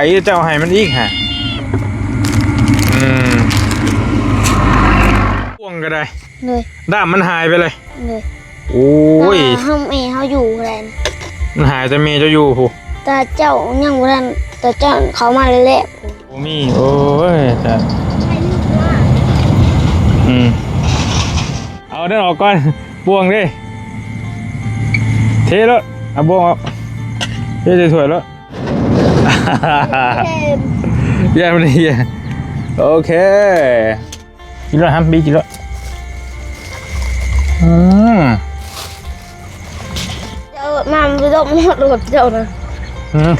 ໄປເຈົ້າໃຫ້ມັນອີກຫະ. ອືມ ພວງກໍໄດ້ ໂດຍ ດ້າມມັນຫາຍໄປເລີຍ ໂດຍ. ໂອ້ຍ ຕາເຮົາ ແມ່ເຮົາຢູ່ພຸ້ນແຫຼະ ມັນຫາຍແຕ່ແມ່ເຈົ້າຢູ່ພຸ້ນ ຕາເຈົ້າຍັງບໍ່ທັນ ຕາເຈົ້າເຂົ້າມາແລ້ວ ບໍ່ມີ. ໂອ້ຍ ຕາຍ ອືມ ເອົານັ້ນອອກກ່ອນ ບ່ວງເດ້ ເທໂລດ ເອົາບ່ວງອອກ ເທໃສ່ຖ້ວຍໂລດ ຢ່າມັນເຫຍ. ໂອເຄ ກິນໂລດ ຫຳ ບີກິນໂລດ. ອືມ ເຈົ້າມາໄປດົມລົດເຈົ້ານະ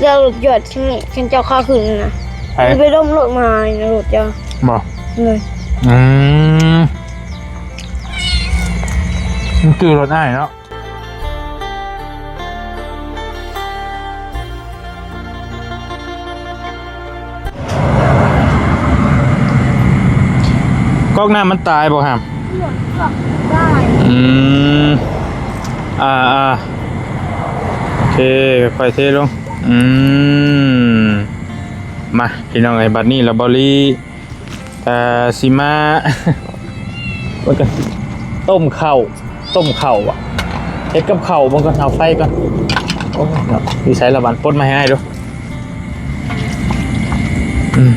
ເຈົ້າລົດຈອດທີ່ນີ້ ຄັນເຈົ້າເຂົ້າຄືນນະ ໄປດົມລົດມາລົດເຈົ້າ ບໍ່ ເລີຍ. ອືມ ມັນຄືລົດອ້າຍເນາະ. ກອກນ້ຳມັນຕາຍບໍ່ຫຳ? ອືມ ອ່າໆ ໂອເຄ ຄ່ອຍເທລົງ. ອືມ ມາ ພີ່ນ້ອງເອີຍ ບັດນີ້ລະ ເບົາລີ ເອີ ຊິມາ ມັນກໍຕົ້ມເຂົ້າ ຕົ້ມເຂົ້າອະ ເຮັດກັບເຂົ້າເບິ່ງກ່ອນ ເອົາໄຟກ່ອນ. ໂອ້ຍເນາະ ຢູ່ໃສລະ ບາດປົດມາໃຫ້ອ້າຍດູ. ອືມ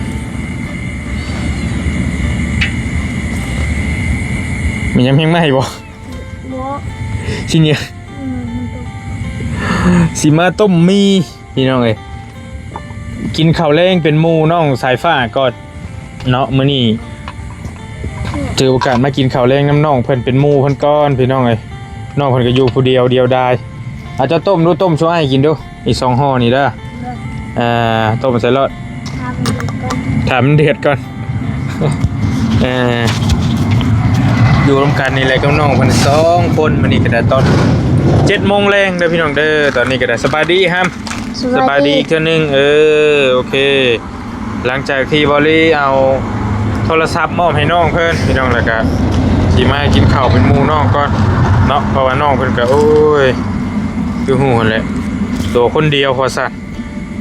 ມີຫຍັງ ແຮງໄໝ້ບໍ່? ບໍ່ ຊິເຫຍື້ອ ອືມ ມັນຕົກ ຊິມາຕົ້ມໝີ່ ພີ່ນ້ອງເອີຍ ກິນເຂົ້າແລງເປັນໝູ່ນ້ອງສາຍຟ້າກ່ອນເນາະ. ມື້ນີ້ຖືໂອກາດມາກິນເຂົ້າແລງນຳນ້ອງເພິ່ນ ເປັນໝູ່ເພິ່ນກ່ອນ ພີ່ນ້ອງເອີຍ. ນ້ອງເພິ່ນກໍຢູ່ຜູ້ດຽວ ດຽວດາຍ. ອາ ເຈົ້າຕົ້ມດູ ຕົ້ມສູ່ອ້າຍກິນດູ ອີກສອງຫໍ່ນີ້ເດີ. ເອີ ຕົ້ມໃສ່ໂລດ ຖ້າມັນເດືອດກ່ອນ ຖ້າມັນເດືອດກ່ອນ. ເອີ ຢູ່ນຳກັນນີ້ແຫຼະກັບນ້ອງເພິ່ນສອງຄົນ. ມື້ນີ້ກໍໄດ້ຕອນເຈັດໂມງແລງເດີພີ່ນ້ອງເດີ. ຕອນນີ້ກໍໄດ້ ສະບາຍດີຫຳ ສະບາຍດີ ສະບາຍດີອີກເທື່ອໜຶ່ງ. ເອີ ໂອເຄ ຫຼັງຈາກທີ່ເບົາລີເອົາໂທລະສັບມອບໃຫ້ນ້ອງເພິ່ນ ພີ່ນ້ອງ ແລ້ວກໍຊິມາກິນເຂົ້າເປັນໝູ່ນ້ອງກ່ອນເນາະ ເພາະວ່ານ້ອງເພິ່ນກໍ ໂອ້ຍ ຄືຮູ້ຫັ້ນແຫຼະ ຕົວຄົນດຽວວ່າຊັ້ນ.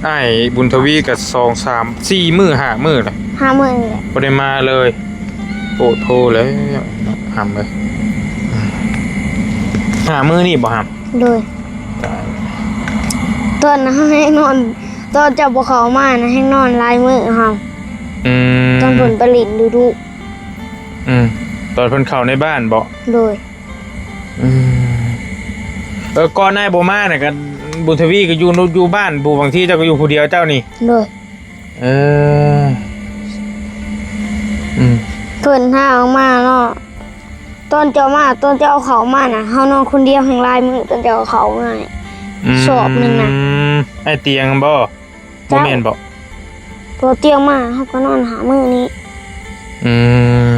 ອ້າຍບຸນທະວີກໍສອງ ສາມ ສີ່ມື້ ຫ້າມື້ແຫຼະ ຫ້າມື້ແຫຼະ ບໍ່ໄດ້ມາເລີຍ. ໂອ້ໂທແລ້ວຫຳເອີຍ ຫ້າມື້ນີ້ບໍ່ຫຳ? ໂດຍ ຕາຍ ຕອນເຮົາແຮງນອນ ຕອນເຈົ້າບໍ່ເຂົ້າມານະ ແຮງນອນຫຼາຍມື້ເຮົາ. ອືມ ຕອນເພິ່ນໄປຫຼິ້ນດຸໆ. ອືມ ຕອນເພິ່ນເຂົ້າໃນບ້ານບໍ່? ໂດຍ. ອືມ ເອີ ກ່ອນອ້າຍບໍ່ມານະ ກໍບຸນທະວີກໍຢູ່ ຢູ່ບ້ານ ບາງທີເຈົ້າກໍຢູ່ຜູ້ດຽວເຈົ້ານີ້. ໂດຍ. ເອີ ອືມ ເພິ່ນຫາອອກມາເນາະ ຕອນເຈົ້າມາ ຕອນເຈົ້າເຂົ້າມານະ ເຮົານອນຄົນດຽວແຮງຫຼາຍມື້ ຕອນເຈົ້າເຂົ້າມານີ້ ອືມ ສອບໜຶ່ງນະ. ອ້າຍຕຽງຫັ້ນບໍ່? ບໍ່ແມ່ນບໍ່? ເຈົ້າ ບໍ່ຕຽງມາ ເຮົາກໍນອນຫາມື້ນີ້. ອື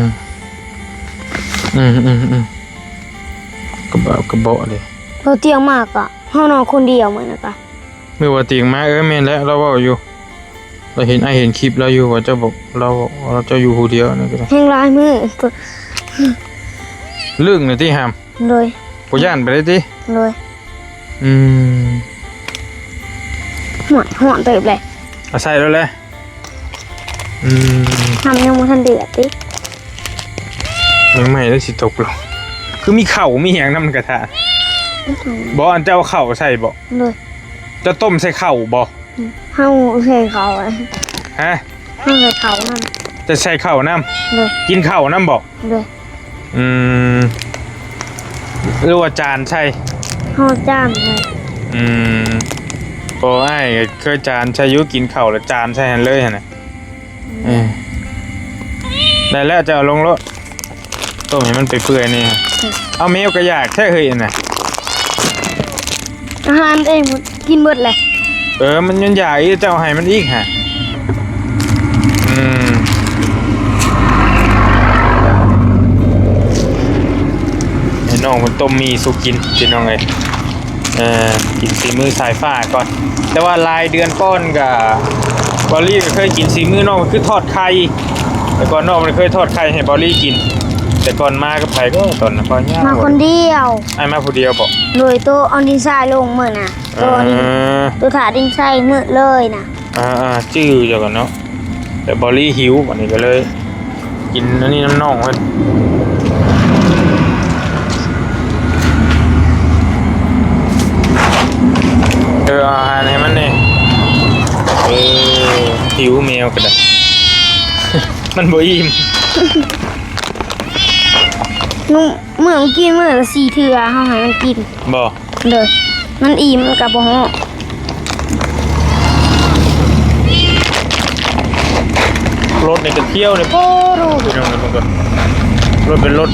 ມ ອືມໆໆ ກະບະ ກະເບາະເດ້ ບໍ່ຕຽງມາກະ ເຮົານອນຄົນດຽວມື້ນັ້ນກະ ມື້ວ່າຕຽງມາ. ເອີ ແມ່ນແຫຼະ ລາວເວົ້າຢູ່ ລາວເຫັນ ອ້າຍເຫັນຄລິບລາວຢູ່ ວ່າເຈົ້າບອກ ລາວ ລາວ ເຈົ້າຢູ່ຜູ້ດຽວນັ້ນກະໄດ້ ແຮງຫຼາຍມື້ ລຶ້ງນະຕິຫຳ. ໂດຍ. ບໍ່ຢ້ານປານໃດຕິ? ໂດຍ. ອືມ ຮ້ອນ ຮ້ອນເຕີບເລີຍ ເອົາໃສ່ໂລດແຫຼະ. ອືມ ນ້ຳຍັງບໍ່ທັນເດືອດຕິ ຍັງໃໝ່ແລ້ວຊິຕົກລົງ ຄືມີເຂົ້າມີຫຍັງນຳກະທະ. ອືມ ບໍ່ ອັນເຈົ້າເຂົ້າໃສ່ບໍ່? ໂດຍ. ເຈົ້າຕົ້ມໃສ່ເຂົ້າບໍ່? ເຮົາໃສ່ເຂົ້າ. ຮະ? ເຮົາໃສ່ເຂົ້ານຳ. ຈະໃສ່ເຂົ້ານຳ? ໂດຍ. ກິນເຂົ້ານຳບໍ່? ໂດຍ. ອືມ ຫຼືວ່າຈານໃສ່? ເຮົາຈານໃສ່. ອືມ ເພາະອ້າຍເຄີຍຈານໃສ່ຢູ່ ກິນເຂົ້າແລ້ວຈານໃສ່ຫັ້ນເລີຍຫັ້ນນະ. ອືມ ເອີ ໄດ້ແລ້ວ ເຈົ້າເອົາລົງໂລດ. ຕົ້ມໃຫ້ມັນເປື່ອຍໆນີ້. ເອົາ ແມວກໍຢາກແທ້ເຮີ້ຍ ອັນນະ ອາຫານເອງໝົດ ກິນເບິດແຫຼະ. ເອີ ມັນຍັງຢາກອີກ ເຈົ້າໃຫ້ມັນອີກຫະ. ອືມ ໃຫ້ນ້ອງເພິ່ນຕົ້ມໝີ່ສູ່ກິນ ພີ່ນ້ອງເອີຍ. ເອີ ກິນຝີມືສາຍຟ້າກ່ອນ ແຕ່ວ່າຫຼາຍເດືອນກ່ອນກະ ເບົາລີກໍເຄີຍກິນຝີມືນ້ອງ ຄືທອດໄຂ່ ແຕ່ກ່ອນນ້ອງມັນເຄີຍທອດໄຂ່ໃຫ້ເບົາລີກິນ ແຕ່ກ່ອນມາກັບໃຜກໍຕອນນັ້ນ ມາຄົນດຽວ. ອ້າຍມາຜູ້ດຽວບໍ່? ໂດຍ. ໂຕເອົາດິນຊາຍລົງມື້ນະ ໂຕ ເອີ ໂຕຖ້າດິນຊາຍມື້ເລີຍນະ. ອ່າໆ ຈື່ຢູ່ກັນເນາະ ແຕ່ບໍ່ລີຫິວ ບັດນີ້ກໍເລີຍກິນອັນນີ້ນຳນ້ອງເພິ່ນ. ເອີ ເອົາອາຫານໃຫ້ມັນແດ່. ເອີ ຫິວແມວກໍໄດ້ ມັນບໍ່ອີ່ມ. ມື້ ມື້ກີ້ມື້ລະສີ່ເທື່ອ ເຮົາໃຫ້ມັນກິນ. ບໍ່ ໂດຍ ມັນອີ່ມ ມັນກໍບໍ່ຮ້ອງ. ລົດນີ້ກໍທ່ຽວນີ້ ໂອ້ໂຫ ພີ່ນ້ອງເອີຍ ເບິ່ງກ່ອນ ລົດເປັນລົດ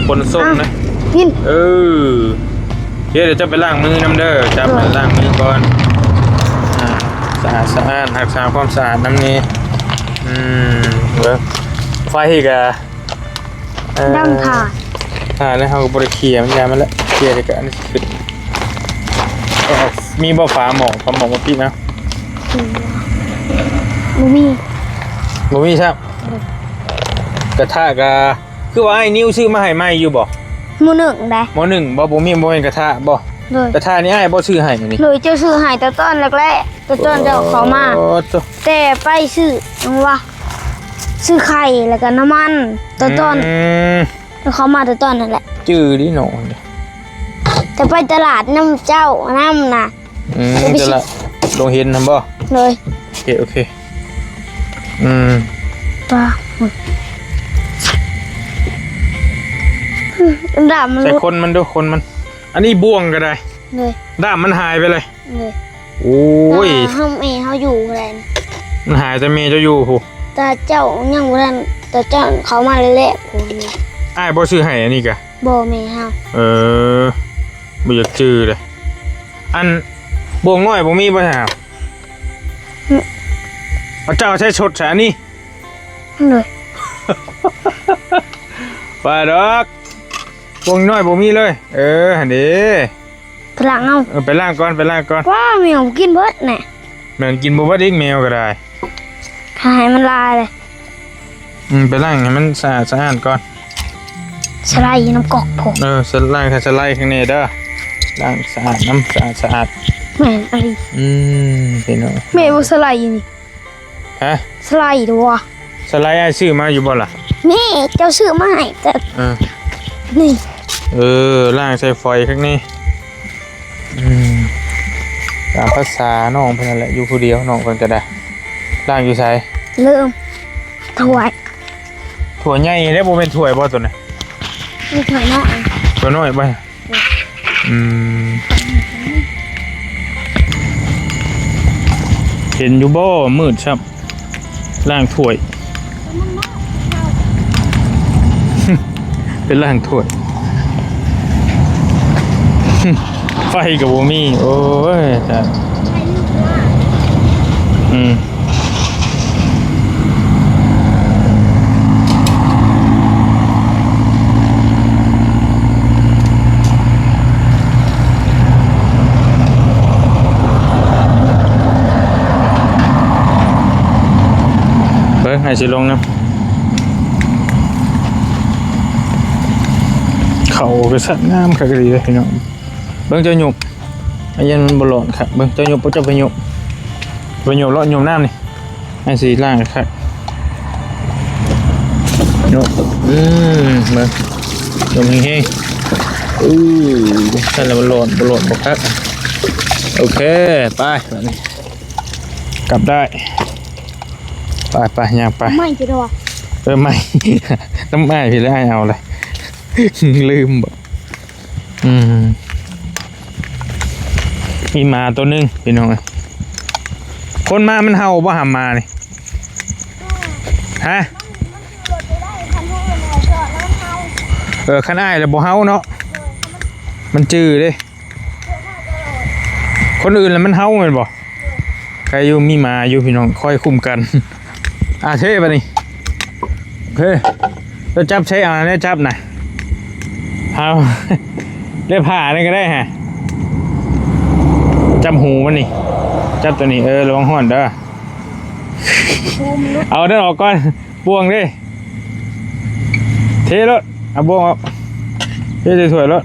ຂົນສົ່ງນະ. ກິນ ເອີ ດຽວ ດຽວຈະໄປລ້າງມືນຳເດີ ຈະໄປລ້າງມືກ່ອນ. ອ່າ ສະອາດສະອ້ານ ຮັກສາຄວາມສະອາດນຳແດ່. ອືມ ເບິ່ງ ໄຟກໍ ເອີ ດຳຖ່ານ ຖ່ານແລ້ວເຮົາກໍບໍ່ໄດ້ເຄຍມັນ ຢ່າມັນແຫຼະ ເຄຍແລ້ວກໍອັນນີ້ຂຶ້ນ. ເອົາ ມີບໍ່ຝາໝໍ້ ຝາໝໍ້ມາປິດນະ? ບໍ່ມີ ບໍ່ມີຊ້ຳ. ເອີ ກະທະກະ ຄືວ່າອ້າຍນິວຊື້ມາໃຫ້ໃໝ່ຢູ່ບໍ່? ໝໍ້ໜຶ້ງໃດ ໝໍ້ໜຶ້ງບໍ່? ບໍ່ມີ ບໍ່ແມ່ນກະທະບໍ່? ໂດຍ ກະທະນີ້ອ້າຍບໍ່ຊື້ໃຫ້ນີ້? ໂດຍ ເຈົ້າຊື້ໃຫ້ແຕ່ຕອນແລກໆ ແຕ່ຕອນເຈົ້າເຂົ້າມາ. ໂອ້ ແຕ່ໄປຊື້ຫຍັງວະ ຊື້ໄຂ່ແລ້ວກໍນ້ຳມັນ ແຕ່ຕອນ ອືມ ເຂົ້າມາແຕ່ຕອນນັ້ນແຫຼະ ຈື່ດີເນາະ. ແຕ່ໄປຕະຫຼາດນຳເຈົ້ານຳນະ. ອືມ ແຕ່ລະ ໂລງເຫັນຫັ້ນບໍ່? ໂດຍ ໂອເຄ ໂອເຄ. ອືມ ປາ ດາບມັນ ໃສ່ຄົນມັນດູ ຄົນມັນ. ອັນນີ້ບ່ວງກໍໄດ້ ໂດຍ ດ້າມມັນຫາຍໄປເລີຍ. ໂດຍ ໂອ້ຍ ຕາເຮົາ ແມ່ເຮົາຢູ່ໃດ ມັນຫາຍແຕ່ແມ່ເຈົ້າຢູ່ພຸ້ນ. ຕາເຈົ້າຍັງບໍ່ທັນ ຕາເຈົ້າເຂົ້າມາແລກໆພຸ້ນ. ອ້າຍບໍ່ຊື້ໃຫ້ອັນນີ້ກະ? ບໍ່ ແມ່ເຮົາ. ເອີ ບໍ່ຢາກຈື່ເດ້. ອັນບ່ວງນ້ອຍບໍ່ມີບໍ່ຫາ? ອື ເອົາ ເຈົ້າໃຊ້ຊົດໃສ່ອັນນີ້. ໂດຍ ວ່າດອກ ບ່ວງນ້ອຍບໍ່ມີເລີຍ. ເອີ ຫັ້ນເດ້. ໄປລ້າງເອົາ. ເອີ ໄປລ້າງກ່ອນ ໄປລ້າງກ່ອນ. ວ້າ ແມວກິນເບິດແນ່. ແມ່ນ ກິນບໍ່ເບິດອີກ ແມວກໍໄດ້. ຂ້າໃຫ້ມັນລາຍເລີຍ. ອືມ ໄປລ້າງໃຫ້ມັນສະອາດສະອ້ານກ່ອນ. ສະໄລນ້ຳກອກພຸ້ນ. ເອີ ສະ ລ້າງ ສະໄລຂ້າງໃນເດີ. ລ້າງສະອາດນຳ ສະອາດ ສະອາດ. ແມ່ນອີ່ຫຼີ. ອືມ ພີ່ນ້ອງ ແມ່ບໍ່ສະໄລນີ້. ຮະ? ສະໄລຕົວະ ສະໄລອ້າຍຊື້ມາຢູ່ບໍ່ລະ? ແມ່ເຈົ້າຊື້ມາໃຫ້ ແຕ່ ເອີ ນີ້ ເອີ ລ້າງໃສ່ຝອຍຄັກນີ້. ອືມ ຕາມພາສານ້ອງເພິ່ນນັ້ນແຫຼະ ຢູ່ຜູ້ດຽວ ນ້ອງເພິ່ນກໍໄດ້. ລ້າງຢູ່ໃສ? ລືມ ຖ້ວຍ ຖ້ວຍໃຫຍ່ເດ້ ບໍ່ແມ່ນຖ້ວຍບໍ່ຕົວນັ້ນ? ມີຖ້ວຍນ້ອຍ ຖ້ວຍນ້ອຍບໍ່? ອືມ ເຫັນຢູ່ບໍ່? ມືດຊ້ຳ. ລ້າງຖ້ວຍ ໄປລ້າງຖ້ວຍ. ໄຟກໍບໍ່ມີ. ໂອ້ຍ ຕາຍ. ອືມ ເບິ່ງ ໃຫ້ຊິລົງນຳ. ເຂົ້າກໍສັດງາມຄັກອີ່ຫຼີເດ້ ພີ່ນ້ອງ. ເບິ່ງ ເຈົ້າຍົບ ອາ ຢ້ານມັນບໍ່ຮ້ອນຄັກ. ເບິ່ງ ເຈົ້າຍົບ ເຈົ້າໄປຍົບ ໄປຍົບເລາະ ຍົບນ້ຳນີ້ ໃຫ້ຊິລ້າງຄັກ. ຍົບ ອືມ ເບິ່ງ ຍົບແຮງໆ. ອື ຊັ້ນລະມັນຮ້ອນ ບໍ່ຮ້ອນບໍ່ຄັກ. ໂອເຄ ໄປ ບາດນີ້ກັບໄດ້. ໄປໆ ຍ່າງໄປ. ໄມ້ຈະດອກ. ເອີ ໄມ້ ນ້ຳອ້າຍພີ້ແຫຼະ ອ້າຍເອົາເລີຍ ລືມບໍ. ອືມ ມີໝາໂຕໜຶ່ງ ພີ່ນ້ອງເອີຍ. ຄົນມາມັນເຫົ່າບໍ່ຫຳ ໝານີ້? ຮະ? ເອີ ຄັນອ້າຍລະບໍ່ເຫົ່າເນາະ ມັນຈື່ເດ້. ຄົນອື່ນລະມັນເຫົ່າແມ່ນບໍ່? ໃຄຢູ່ ມີໝາຢູ່ ພີ່ນ້ອງ ຄອຍຄຸ້ມກັນ. ອ່າ ເທບາດນີ້ ເອີ ເຈົ້າຈັບໃຊ້ ເອົາແນວຈັບນະ ເອົາ ເລັບຜ້ານັ້ນກໍໄດ້ຮະ ຈັບຫູມັນນີ້ ຈັບຕົວນີ້. ເອີ ລະວັງຮ້ອນເດີ ເອົານັ້ນອອກກ່ອນ. ບ່ວງເດ້ ເທໂລດ ເອົາບ່ວງອອກ ເທໃສ່ຖ້ວຍໂລດ.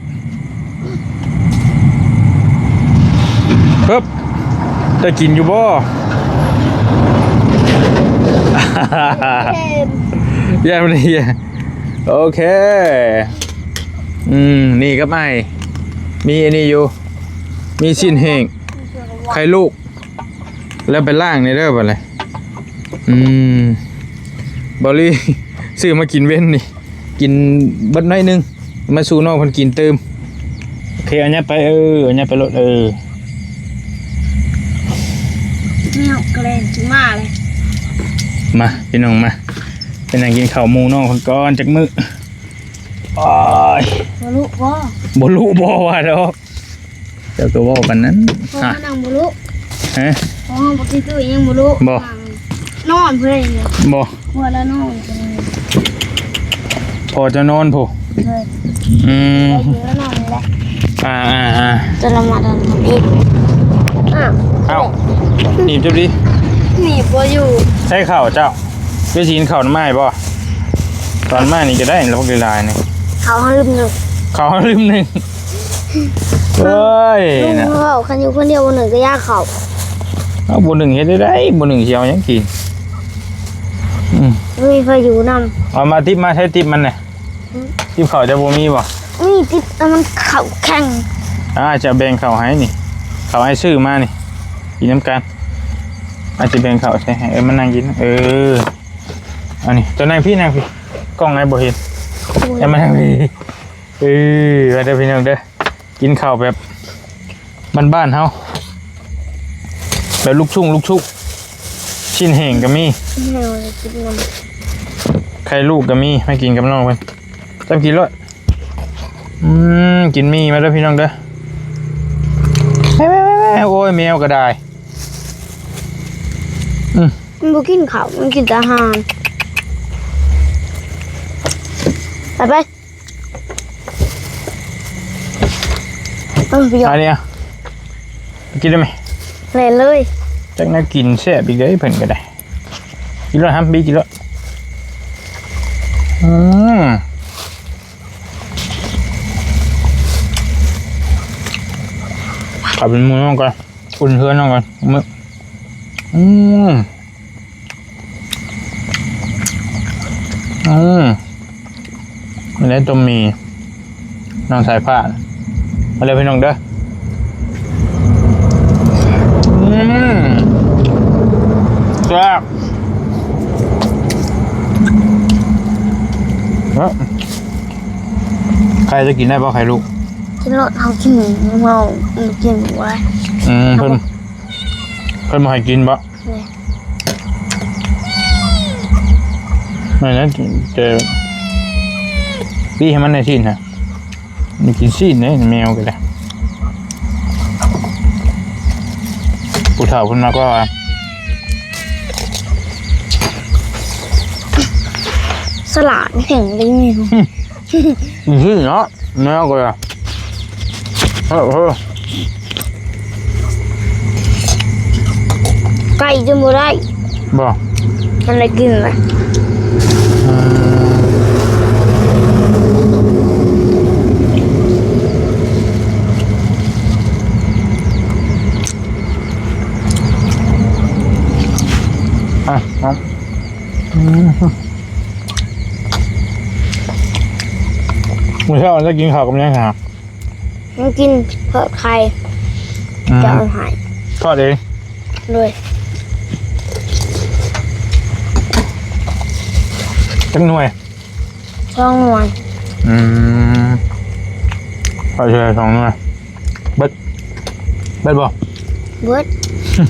ປຶບ ໄດ້ກິນຢູ່ບໍ່? ຢ້ານມັນເຮຍ. ໂອເຄ ອືມ ນີ້ກັບອ້າຍ ມີອັນນີ້ຢູ່ ມີຊີ້ນແຫ້ງ ໄຂ່ລູກ ແລ້ວໄປລ້າງນີ້ເດີບັດນີ້. ອືມ ເບົາລີຊື້ມາກິນເວັນນີ້ ກິນເບິດໜ້ອຍໜຶ່ງ ມາສູ່ນ້ອງເພິ່ນກິນຕື່ມ. ໂອເຄ ເອົາຫຍັບໄປ ເອີ ເອົາຫຍັບໄປໂລດ ເອີ. ແມວກໍແລ່ນຂຶ້ນມາເລີຍ. ມາ ພີ່ນ້ອງ ມາ ໄປນັ່ງກິນເຂົ້າໝູ່ນ້ອງເພິ່ນກ່ອນຈັກມື້. ໂອ້ຍ ບໍ່ລຸບໍ່? ບໍ່ລຸບໍ່ວ່າດອກ. ເຈົ້າກໍເວົ້າປານນັ້ນ. ພໍ່ ຮະ? ນັ່ງບໍ່ລຸ. ຮະ? ພໍ່ ບັກຂີ້ຕຸ້ຍຍັງບໍ່ລຸ. ບໍ່. ນອນເພິ່ນນີ້. ບໍ່. ພໍ່ລະນອນເພິ່ນນີ້. ພໍ່ເຈົ້ານອນພຸ້ນ. ເອີ. ອືມ. ໄດ້ຢູ່ລະນອນນີ້ແຫຼະ. ອ່າໆໆ. ຈະລະມາດອນທຳອິດ. ອ້າວ. ເອົ້າ. ໜີບເຈົ້າຕິ. ໜີບບໍ່ຢູ່. ໃສ່ເຂົ້າເຈົ້າ. ໄປຊິກິນເຂົ້ານຳອ້າຍບໍ່? ຕອນມານີ້ກໍໄດ້ລະ ບັກຫຼາຍໆນີ້. ເຂົ້າເຮົາລືມໜຶ່ງ. ເຂົ້າເຮົາລືມໜຶ່ງ. ເອີຍ ລຸງເວົ້າ ຄັນຢູ່ຄົນດຽວບໍ່ໜຶ່ງກໍຢາກເຂົ້າ. ເອົາ ບໍ່ໜຶ່ງເຮັດໄດ້ໃດ? ບໍ່ໜຶ່ງຊິເອົາຫຍັງກິນ? ອືມ ບໍ່ມີໃຜຢູ່ນຳ. ເອົາມາ ຕິບມາ ໃຊ້ຕິບມັນນະ. ອືມ ຕິບເຂົ້າເຈົ້າບໍ່ມີບໍ່? ມີຕິບ ແຕ່ມັນເຂົ້າແຂງ. ອ່າ ຈະແບ່ງເຂົ້າໃຫ້ນີ້ ເຂົ້າອ້າຍຊື້ມານີ້ ກິນນຳກັນ. ອ້າຍຈະແບ່ງເຂົ້າໃສ່ໃຫ້ ເອີ ມານັ່ງກິນ. ເອີ ອັນນີ້ ເຈົ້ານັ່ງພີ້ ນັ່ງພີ້ ກ້ອງອ້າຍບໍ່ເຫັນ. ໂອ້ຍ ເອົາມານັ່ງພີ້. ເອີ ມາເດີພີ່ນ້ອງເດີ ກິນເຂົ້າແບບບ້ານໆເຮົາ ແບບລູກທຸ່ງ ລູກທຸ່ງ. ຊີ້ນແຫ້ງກໍມີ ແນວກິນນຳ ໄຂ່ລູກກໍມີ ມາກິນກັບນ້ອງເພິ່ນ. ຈຳກິນໂລດ. ອືມ ກິນໝີ່ມາເດີພີ່ນ້ອງເດີ. ແມ່ໆໆໆ ໂອ້ຍ ແມວກໍໄດ້. ອືມ ມັນບໍ່ກິນເຂົ້າ ມັນກິນແຕ່ອາຫານ. ໄປ ໄປ. ເອີ ໄປ ອັນນີ້ ກິນໄດ້ໄໝ? ແລ່ນເລີຍ. ຈັກແນວກິນແຊບອີກເດ້ ເພິ່ນກໍໄດ້. ກິນໂລດ ຮັບບີ ກິນໂລດ. ອືມ ເອົາເປັນໝູ່ນ້ອງກ່ອນ ອຸ່ນເຮືອນນ້ອງກ່ອນມື້. ອືມ ອືມ ນີ້ແຫຼະຕົ້ມໝີ່ ນ້ອງສາຍຟ້າ. ມາເດີພີ່ນ້ອງເດີ. ອືມ ແຊບ. ເອີ ໄຂ່ຈະກິນໄດ້ບໍ່ ໄຂ່ລູກ? ກິນໂລດ ເຮົາກິນ ເຮົາກິນບໍ່ໄດ້. ອືມ ເພິ່ນ ເພິ່ນບໍ່ໃຫ້ກິນບໍ່? ແມ່ນແຫຼະ ແຕ່ປີ້ໃຫ້ມັນໄດ້ຊີ້ນນະ ມັນກິນຊີ້ນເດ້ ແມວກໍໄດ້. ຜູ້ເຖົ້າເພິ່ນມັກເວົ້າວ່າ ສະຫຼາດແຮງເລີຍ. ອືມ ອີ່ຫຍັງເນາະ ແມວກໍໄດ້. ເອີ ເອີ ໄກ່ຈົນບໍ່ໄດ້ ບໍ່ ມັນໄດ້ກິນແລ້ວ. ອືມ ອ່ະ ເອົາ ອືມ ມື້ເຊົ້າຈະກິນເຂົ້າກັບຫຍັງຫາ? ມັນກິນທອດໄຂ່ ອືມ ຈະເອົາໃຫ້ ທອດເອງ ໂດຍ ຈັກໜ່ວຍ? ສອງໜ່ວຍ ອືມ ທອດເທື່ອສອງໜ່ວຍ ເບິດ ເບິດບໍ່? ເບິດ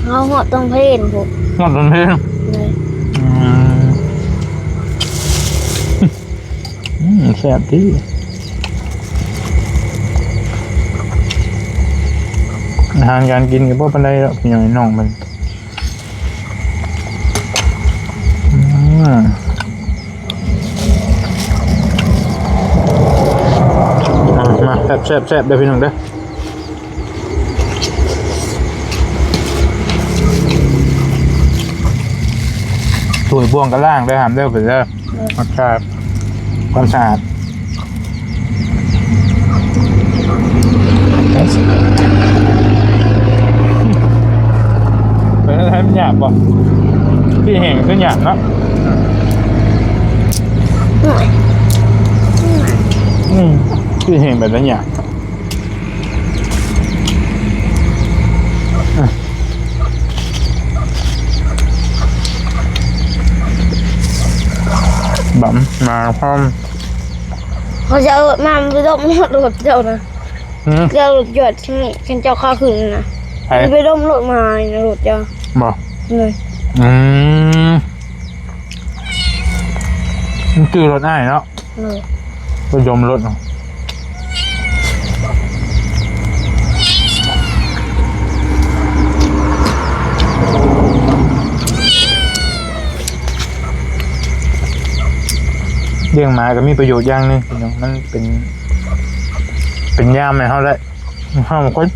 ເຮົາຮອດຕອນເພນພຸ້ນ ຮອດຕອນເພນ ໂດຍ ອືມ ອືມ ແຊບຕິ ອາຫານການກິນກໍບໍ່ປານໃດດອກ ພີ່ນ້ອງເອີຍ ນ້ອງມັນ ອືມ ມາ ມາ ແຊບໆໆເດີພີ່ນ້ອງເດີ. ຖ້ວຍບ່ວງກໍລ້າງເດີ ຫ້າມເດີ ໄປເດີ ຮັກສາຄວາມສະອາດ ເປັນຈັ່ງໃດ ມັນຫຍາບບໍ່? ທີ່ແຫ້ງຄືຫຍາບເນາະ. ອືມ ຄືແຮງແບບນັ້ນຫຍັງ ບຳມາພ້ອມ ເຂົາຈະເອົາມາໄປດົມລົດເຈົ້ານະ. ອືມ ເຈົ້າລົດຈອດທີ່ນີ້ ຄັນເຈົ້າເຂົ້າຄືນນະ ໃຜ ໄປດົມລົດມາໃນລົດເຈົ້າ ບໍ່ ເລີຍ ອືມ ມັນຈື່ລົດອ້າຍເນາະ ເລີຍ ໄປດົມລົດເນາະ. ລ້ຽງໝາກໍມີປະໂຫຍດຢ່າງໜຶ່ງພີ່ນ້ອງ ມັນເປັນ ເປັນຍາມໃຫ້ເຮົາໄດ້ ເຮົາຄົນ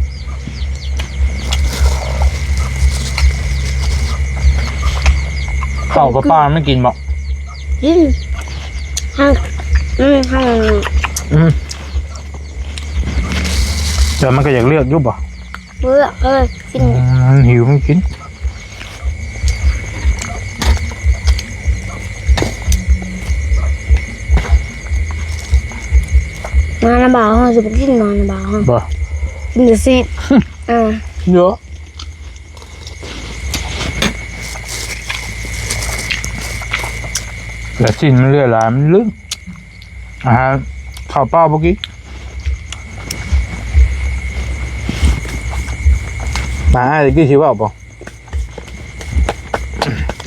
ເຂົ້າກັບປາມັນກິນບໍ່? ກິນ ເຮົາ ອືມ ເຮົາ ອືມ ແຕ່ມັນກໍຢາກເລືອກຢູ່ບໍ່? ເລືອກເລີຍ ກິນ ອືມ ມັນຫິວມັນກິນ. ມານຳບ່າວເຮົາ ຊິໄປກິນມານຳບ່າວເຮົາ ບໍ່ ກິນແຕ່ຊີ້ນ ອ່າ ເຍາະ ແຕ່ຊີ້ນມັນເຫຼືອຫຼາຍ ມັນລຶ້ງ ອາຫານ ເຂົ້າເປົ່າບໍ່ກິນ ມາອ້າຍຕະກີ້ຊິເວົ້າບໍ່?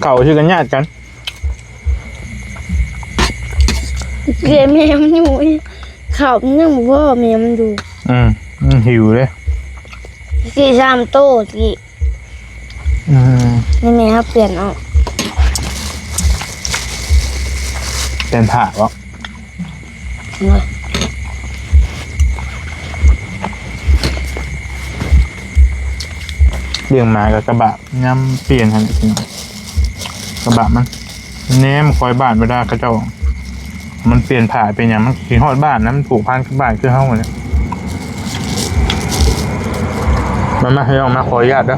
ເຂົ້າຊື່ກັນຍາດກັນ ເກມແມ່ມັນຢູ່ ເຂົ້າມັນຍັງບໍ່ພໍແມ່ມັນຢູ່ ອືມ ມັນຫິວເດ້ ຕະກີ້ສາມໂຕຕະກີ້ ອືມ ນີ້ແມ່ເຮົາປ່ຽນອອກ ປ່ຽນຜ້າເບາະ. ໂອ້ຍ ລ້ຽງໝາກໍລຳບາກ ຍາມປ່ຽນຫັ້ນແຫຼະພີ່ນ້ອງ ລຳບາກມັນ ແນມຄອຍບ້ານເວລາເຂົາເຈົ້າ ມັນປ່ຽນຜ້າປ່ຽນຫຍັງ ມັນຊິຮອດບ້ານນະ ມັນຜູກພັນກັບບ້ານຄືເຮົາຫັ້ນແຫຼະ. ມາ ມາ ພີ່ນ້ອງ ມາ ຂໍອະນຸຍາດເດີ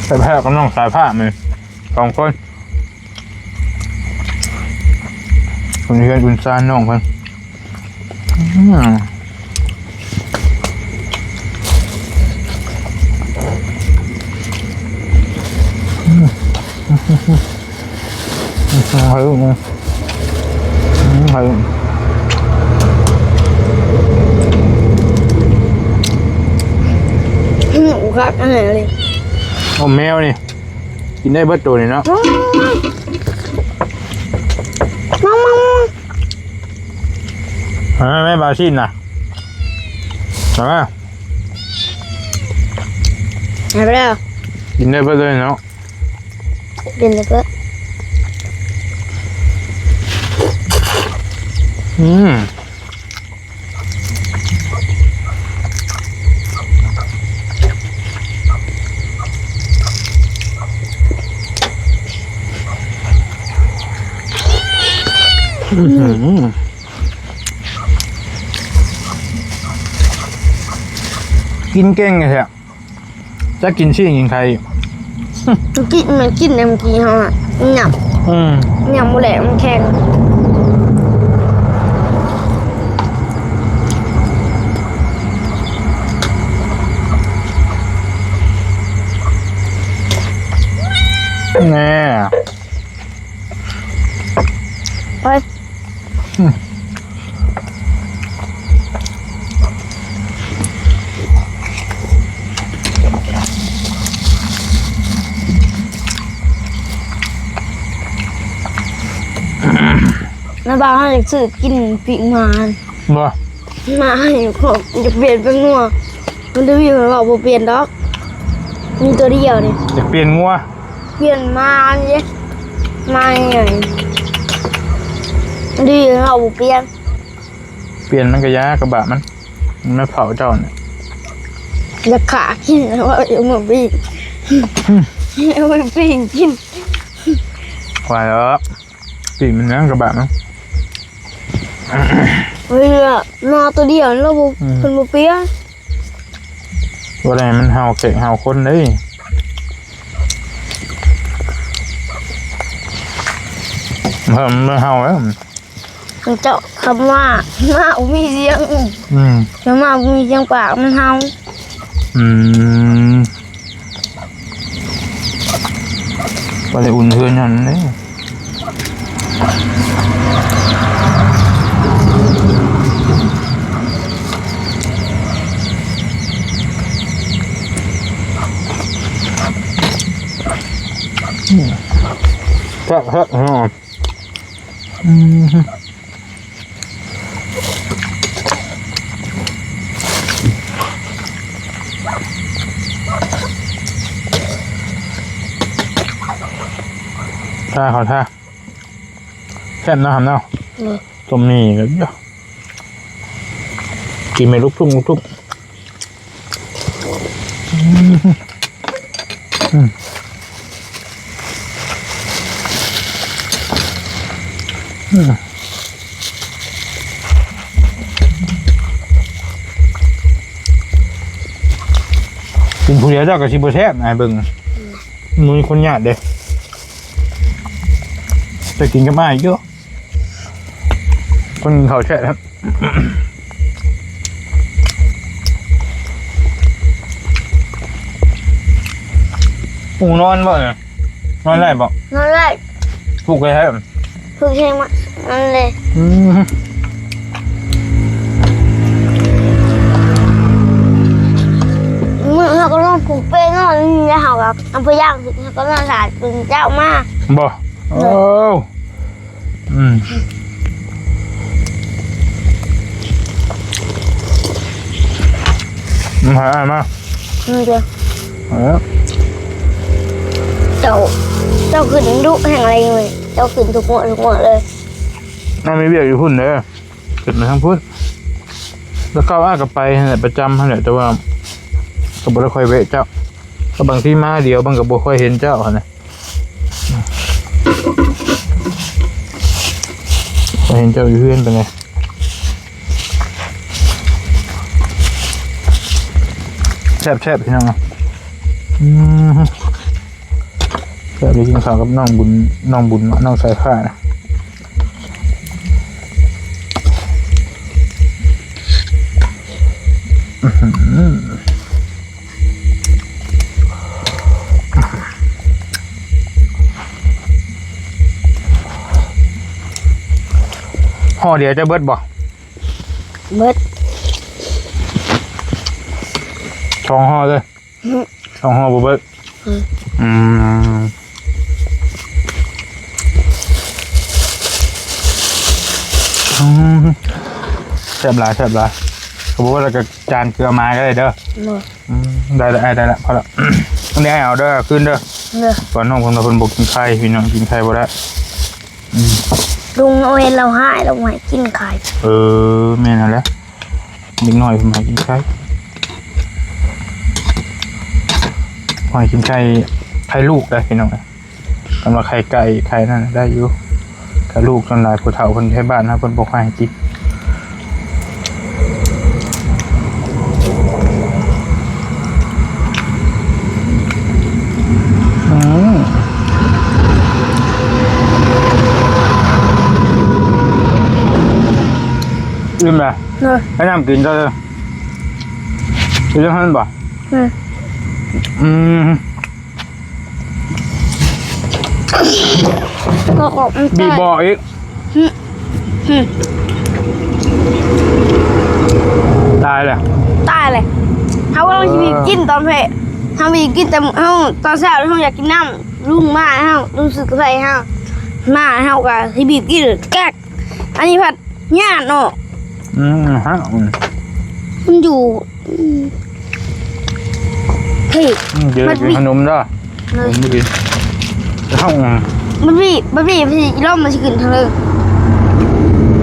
ໄປແພ້ກັບນ້ອງສາຍຟ້າມື້ ສອງຄົນ ຄົນເຮືອນອຸ່ນຊານນ້ອງເພິ່ນ ອືມ ອືມ ອືມ ໃຫ້ລູກ ອືມ ໃຫ້ລູກ ອືມ ຄັກອັນນັ້ນເລີຍ ເອົາແມວນີ້ ກິນໄດ້ເບິດໂຕນີ້ເນາະ ມາ ມາ ມາ ມາ ແມ່ບາຊິນນະ ມາ ມາ ໃຫ້ໄປແລ້ວ ກິນໄດ້ເບິດເລີຍເນາະ ກິນໄດ້ເບິດ ອືມ. ກິນເກັ່ງແທ້. ຈັກກິນຊີ້ນກິນໄຂ່. ກິນ ມັນກິນແນວກີ້ເຮົາອະ ຫຍັບ ອືມ ຫຍັບບໍ່ແຫຼະ ມັນແຂງ. ແນ່ ໄປ ອືມ ໃນບ້ານເຮົາຢາກຊື້ກິນປີ້ງໝາ ບໍ່ ໝາໃຫ້ ຢາກປ່ຽນເປັນງົວ ມັນຈະມີໃຜເວົ້າບໍ່ປ່ຽນດອກ ມີຕົວດຽວນີ້ ຢາກປ່ຽນງົວ. ປ່ຽນມາເດ້ ມາຫຍັງ ດີເຮົາບໍ່ປ່ຽນ ປ່ຽນມັນກະຍາກະບະມັນ ມັນມາເຜົາເຈົ້ານີ້ ຢາກຂ້າກິນ ເອົາມາປີ້ງ ເອົາໄປປີ້ງກິນ ວ່າແລ້ວ ປີ້ງມັນຫຍັງກະບະມັນ ເອີ ມາຕົວດຽວລະບໍ່ ອືມ ເພິ່ນບໍ່ປ່ຽນ ບໍ່ໄດ້ ມັນເຫົ່າແຂກເຫົ່າຄົນເດ້. ເອີ ມັນເຫົ່າແລ້ວ ເຈົ້າ ຄຳວ່າ ໝາບໍ່ມີສຽງ ອືມ ຄຳວ່າບໍ່ມີສຽງປາກມັນເຫົ່າ ອືມ ບໍ່ໄດ້ອຸ່ນເຮືອນນັ້ນເດ້. ແຊບໆ ພີ່ນ້ອງ ອືມ ຖ້າເຂົາຖ້າ ແຊບເນາະ ຫຳເນາະ ເອີ ຕົ້ມໝີ່ກໍ ກິນໄປລູກທຸ່ງ ລູກທຸ່ງ ອືມ ອືມ ອືມ ກິນຜູ້ດຽວເຈົ້າກໍຊິບໍ່ແຊບ ອ້າຍເບິ່ງ ອືມ ບໍ່ມີຄົນຍາດເດ້ ຈະກິນກັບອ້າຍຢູ່ ຄົນເຂົ້າແຊະ ປູນອນບໍ່ນີ້? ນອນໄດ້ບໍ່? ນອນໄດ້. ປູໄວ້ໃສ? ຜູກໃສ່ມັນເລີຍ. ອືມ ມື້ເຮົາກໍນອນຜູກເປ້ນອນນີ້ແລ້ວ ເຮົາກໍເອົາໄປຍ່າງ ເຮົາກໍນອນຖ້າຕື່ນເຊົ້າມາ. ບໍ່? ໂອ້. ອືມ ມາ ມາ ອືມ ເຈົ້າ ເອີ ເຈົ້າ ເຈົ້າຂຶ້ນດຸແຮງໃດເວີຍ ເຈົ້າຂຶ້ນທຸກມື້ ທຸກມື້ເລີຍ. ອ້າຍມີວຽກຢູ່ພຸ້ນເດີ ຂຶ້ນມາທາງພຸ້ນ ແລ້ວເກົ່າອ້າຍກໍໄປຫັ້ນແຫຼະ ປະຈຳຫັ້ນແຫຼະ ແຕ່ວ່າກໍບໍ່ໄດ້ຄ່ອຍແວະເຈົ້າ ກໍບາງທີມາດຽວ ມັນກໍບໍ່ຄ່ອຍເຫັນເຈົ້າຫັ້ນນະ. ເຫັນເຈົ້າຢູ່ເຮືອນປານໃດ? ແຊບໆ ພີ່ນ້ອງ. ອືມ ແຊບເລີຍ ກິນເຂົ້າກັບນ້ອງບຸນ ນ້ອງບຸນ ນ້ອງສາຍຟ້ານະ. ອືມ ຫໍ່ດຽວຈະເບິດບໍ່? ເບິດ ສອງຫໍ່ເລີຍ. ສອງຫໍ່ບໍ່ເບິດ. ອືມ ອືມ ອືມ ແຊບຫຼາຍ ແຊບຫຼາຍ. ກໍບໍ່ວ່າແລ້ວກໍຈານເກືອມາກໍໄດ້ເດີ. ອືມ ໄດ້ລະ ໄດ້ລະ ພໍລະ. ອັນນີ້ອ້າຍເອົາເດີ ຄືນເດີ. ຕອນນ້ອງເພິ່ນວ່າເພິ່ນບໍ່ກິນໄຂ່ ພີ່ນ້ອງ ກິນໄຂ່ບໍ່ໄດ້. ອືມ ລຸງເອົາເຫັນລາວຮ້າຍ ລາວບໍ່ໃຫ້ກິນໄຂ່. ເອີ ແມ່ນຫັ້ນແຫຼະ ເດັກນ້ອຍເພິ່ນບໍ່ໃຫ້ກິນໄຂ່ ບໍ່ໃຫ້ກິນໄຂ່ ໄຂ່ລູກໄດ໋ ພີ່ນ້ອງ. ຄັນວ່າໄຂ່ໄກ່ ໄຂ່ນັ້ນໄດ້ຢູ່ ໄຂ່ລູກ ສ່ວນຫຼາຍຜູ້ເຖົ້າເພິ່ນໄທບ້ານເຮົາ ເພິ່ນບໍ່ຄ່ອຍໃຫ້ກິນ. ອືມ ອີ່ມແລ້ວ. ເອີ ໃຫ້ນ້ຳກິນເດີ. ເປັນຈັ່ງຊັ້ນບໍ່? ເອີ ອືມ ກໍອອກມັນ ບີບບໍ່ອີກ. ຫຶ ຫຶ ຕາຍແລ້ວ ຕາຍແລ້ວ. ເຮົາກຳລັງຊິບີບກິນຕອນເພ ເຮົາບີບກິນແຕ່ເຮົາ ຕອນເຊົ້າເຮົາຢາກກິນນ້ຳ ລຸງມາໃຫ້ເຮົາ ລຸງຊື້ກາແຟໃຫ້ເຮົາ ມາເຮົາກໍຊິບີບກິນແກກ. ອັນນີ້ພັດຍາດເນາະ. ອືມ ຮະ ມັນຢູ່ ເຮີ້ຍ ອືມ ເດີ ມັນ ກິນຂະໜົມເດີ. ເອີ ມັນກິນ ເຮົາ ອືມ ມັນບີບ ມັນບີບ ລມມັນຊິຂຶ້ນທາງເລີຍ.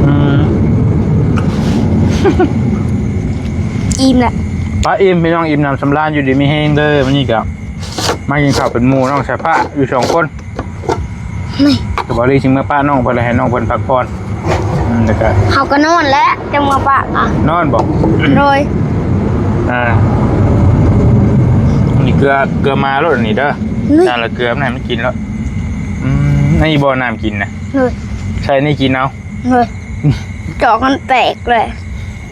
ອືມ ອີ່ມແລ້ວ ໄປ ອີ່ມ ພີ່ນ້ອງ ອີ່ມໜຳສຳລານ ຢູ່ດີມີແຮງເດີ. ມື້ນີ້ກະມາກິນເຂົ້າເປັນໝູ່ນ້ອງສາຍຟ້າຢູ່ສອງຄົນ. ນີ້ ກໍບອກລີຊິເມືອປະນ້ອງເພິ່ນ ແລ້ວໃຫ້ນ້ອງເພິ່ນພັກຜ່ອນ. ອືມ ແລ້ວກໍ ເຮົາກໍນອນແຫຼະ ຈັ່ງເມືອປະ. ອ່ະ ນອນບໍ່? ໂດຍ ອ່າ ນີ້ເກືອ ເກືອມາໂລດອັນນີ້ເດີ. ນີ້ ນ້ຳລະເກືອ ໃຫ້ມັນກິນໂລດ. ອືມ ອັນນີ້ບໍ່ນ້ຳກິນນະ? ໂດຍ ໃສ່ນີ້ກິນເອົາ ໂດຍ ຈອກມັນແຕກເລີຍ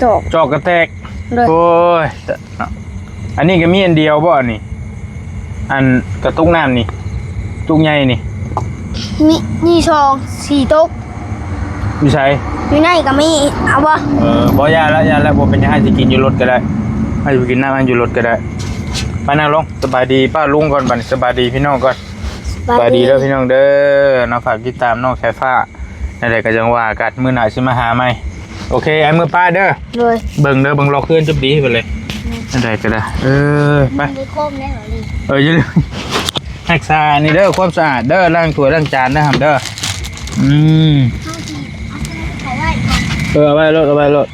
ຈອກ ຈອກກໍແຕກ ໂດຍ ໂອ້ຍ ເນາະ ອັນນີ້ກໍມີອັນດຽວບໍ່ ອັນນີ້ ອັນກະຕຸກນ້ຳນີ້ ຕຸກໃຫຍ່ນີ້ ມີ ມີສອງສີ່ຕຸກ ຢູ່ໃສ? ຢູ່ໃນກໍມີ ເອົາບໍ່? ເອີ ບໍ່ ຢ່າລະ ຢ່າລະ ບໍ່ເປັນຫຍັງ ໃຫ້ຊິກິນຢູ່ລົດກໍໄດ້ ໃຫ້ຊິກິນນ້ຳຢູ່ລົດກໍໄດ້ ໄປນັ່ງລົງ ສະບາຍດີປ້າລຸງກ່ອນ ບັດນີ້ ສະບາຍດີພີ່ນ້ອງກ່ອນ ສະບາຍດີເດີພີ່ນ້ອງເດີ ເນາະ ຝາກຕິດຕາມນ້ອງສາຍຟ້າ ແນວໃດກໍຈັ່ງວ່າກັນ ມື້ໜ້າຊິມາຫາໃໝ່ ໂອເຄ ອ້າຍເມືອປ້າເດີ ໂດຍ ເບິ່ງເດີ ເບິ່ງລອກເຮືອນຈົບດີໄປເລີຍ ແນວໃດກໍໄດ້ ເອີ ໄປ ເອີ ຢ່າລືມຮັກສານີ້ເດີ ຄວາມສະອາດເດີ ລ້າງຖ້ວຍລ້າງຈານເດີ ຫຳເດີ ອືມ ເອົາໄວ້ໂລດ ເອົາໄວ້ໂລດ.